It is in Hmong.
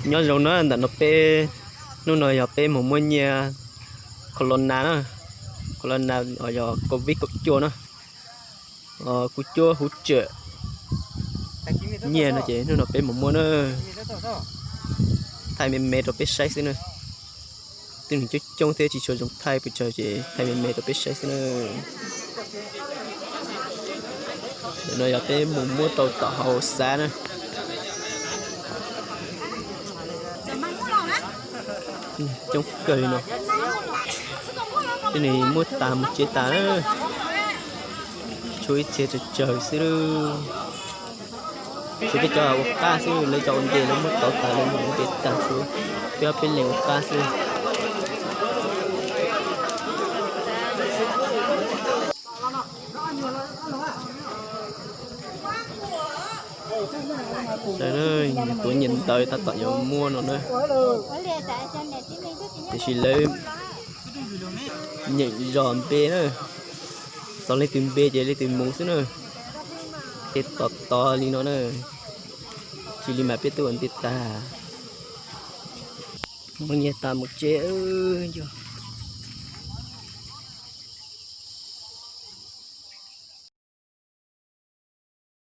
Nyob zoo na, ntawm no peb, hnub no yog peb mus muab nyiaj corona na, corona yog covid kaum cuaj na, kuv cuab huv tsawm nyiaj no ces hnub no peb mus muab na, thaij me me rau peb saib xwb na. Twb neeg coob coob thiab tsis tshua zoo thaij pes tsawg ces thaij me me rau peb saib xwb na. Ntawm no yog peb mus muab rau tom hauv xav na. Coob kawg li no. Tej neeg muab tas mus tsev tas na. Tshuav ib txhia tsawg tsawg xwb. Tshuav peb cov ua qab xwb, lawv cov ua ntej lawv muab tauv tas lawv mus ua ntej tag xwb, peb ob peb leeg ua qab xwb. Tuav nyiaj ntawv tab tom yuav muab no na. Tiam sis lawv nyeem zos npe na, tos leej twg npe ces leej twg mus xwb na. Tej tos tos li no na, tsis li mas peb twb ua ntej tag. Muab nyiaj tas mus tsev, yog